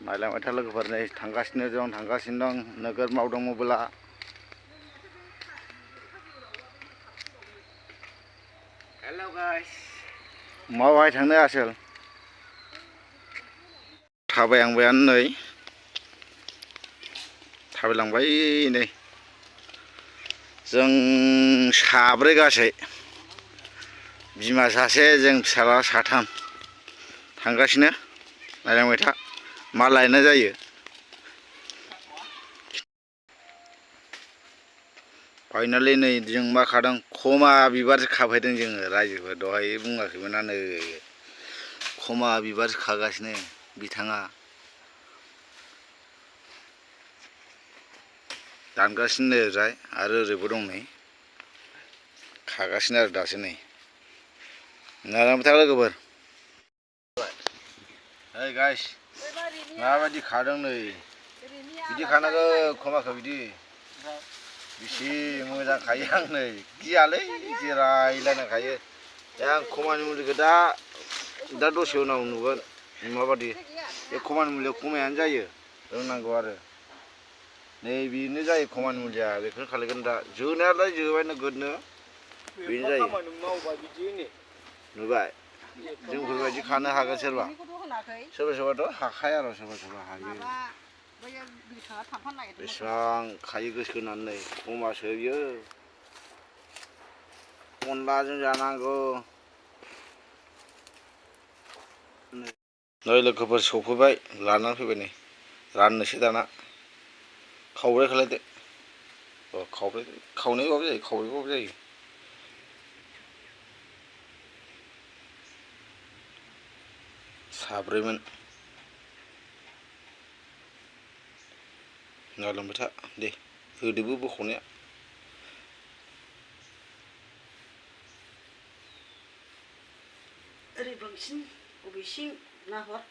नायलांबाय था लोगोफोर नै थांगासिनो दं नोगोर मावदों मबाइला। Hello guys. मावहाय थांनो आसोल थाबायहांबायानो नै थाबायलांबाय नै जों साब्रै गासै बिमा सासे जों फिसाला साथाम थांगासिनो नायलांबाय था मा लायनाय जायो। फाइनालि नै जों मा खादों खमा बिबारसो खाफैदों जोङो रायजोफोर दहाय बुङाखैमोन आनो खमा बिबारसो खागासिनो बिथाङा दानगासिनो ओरैजाय आरो ओरैबो दं नै खागासिनो आरो दासो नै नायलांबाय था लोगोफोर। ओइ गाइस माबायदि खादों नै बिदि खानांगौ खमाखौ बिदि बेसे मोजां खायो आं नै गियालै जिरायलायना खायो आं खमानि मुलिखौ दा दसे उनाव नुगोन माबादि बे खमानि मुलियाव खमायानो जायो रोंनांगौ आरो नै बेनो जायो खमानि मुलिया बेखौनो खालायगोन दा जोनायालाय जोबाय नोगोदनो बेनो जायो नुबाय जोंफोरबायदि खानो हागोन सोरबा सोरबाथ' हाखाया आरो सोरबा हायो बेसेबां खायो गोसो होनानै नै खमासो बियो अनलाजों जानांगौ। नै लोगोफोर सफैबाय लानानै फैबाय नै राननोसै दाना खावब्रै खालायदो खावनैबाबो जायो खावब्रैबाबो जायो। साब्रैमोन नायलांबाय था दे होदोबो बख'नाया ओरै बांसिन बबेसिम नाहर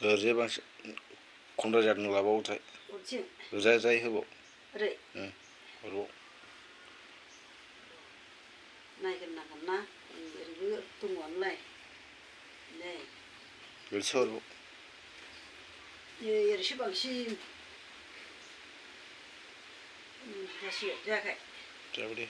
ओरैजाय बांसिन क'क्राझार नुलाबावोथाय ओरैजाय होबाव ओरै हरबाव नायग्रोनांगोन ना ओरैबो दङआनोलाय नै एसे हरबाव ओरैसो बांसिन जासिगोन जायाखै जाबाय दे।